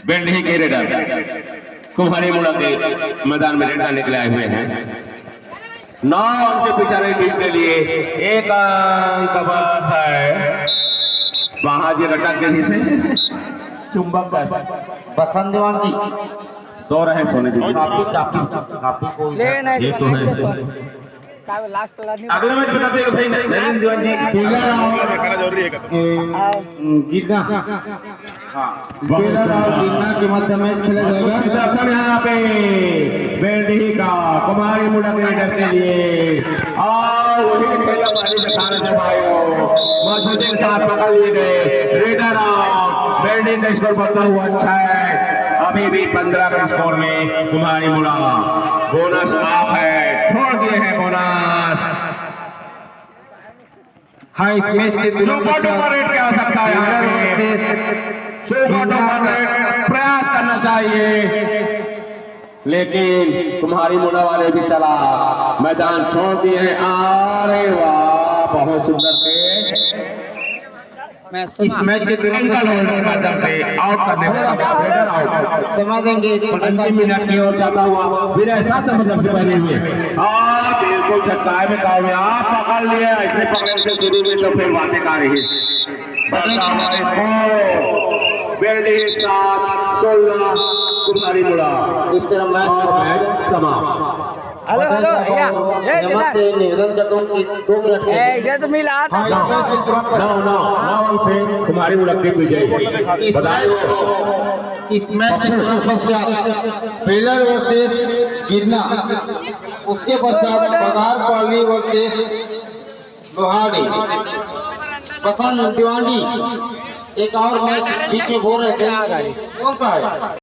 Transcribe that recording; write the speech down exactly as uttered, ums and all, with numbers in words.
बेल्डही के रेडर कुम्हारी मुड़ा के मैदान में रेडर निकले आए हुए हैं। नौ अंक से पीछा रही टीम के लिए, एक अंक बस है। वहां जी रटक गई से चुंबक का बसंत दीवान जी। सो रहे सोने जी। कापी, कापी, कापी को ले नहीं ये तो है। का लास्ट वाला नहीं। अगला मैच बताते हैं भाई नरेंद्र दीवान जी। पहला राउंड दिखाना जरूरी है। गिरना। हाँ। पहला राउंड गिरना के मध्य मैच खेला जाएगा। प्रथम यहाँ पे बेल्डही का कुम्हारी मुड़ा के रेडर के लिए। और वही पहला पारी दिखाना था भाइयों। मधुदीन साहब पकड़ लिए गए। Raider out. बेल्डही का स्कोर बदला हुआ अच्छा है। अभी भी पंद्रह के स्कोर में कुम्हारी मुड़ा। बोनस आप है, छोड़ दिए हैं बोनस। हाँ, इस मैच के तुरंत सुपर डुपर रेट की आवश्यकता है यहाँ पे। सुपर डुपर रेट प्रयास करना चाहिए, लेकिन कुम्हारी मुड़ा वाले भी चला मैदान छोड़ दिए। अरे वाह, बहुत सुंदर से मैं इस सुना। मैच के तुरंत एंकल होल्ड के माध्यम से आउट करने वाला था, रेडर आउट। समा देंगे। अंतिम मिनट की ओर जाता हुआ विनय सात नंबर जर्सी पहने हुए। हाँ, बिल्कुल छटकाए में कामयाब, पकड़ लिया। इसने पकड़ के शुरू में तो फिर बातें आ रही। बदला हुआ स्कोर, बेल्डही सात, सोलह कुम्हारी मुड़ा। इस तरह मैच और मैच समाप्त। हेलो, हेलो, या, ए, हेमंत से निवेदन करता हूँ कि दो मिनट के ए, इसे तो मिला था। हाँ, नौ, नौ, नौ अंक से कुम्हारी मुड़ा के विजय। बताइए। इस मैच के तुरंत पश्चात फेलर वर्सेस गिरना, उसके पश्चात पगार पाली वर्सेस लोहानी। बसंत दीवान जी, एक और मैच बीच में बोल रहे थे, कौन सा है?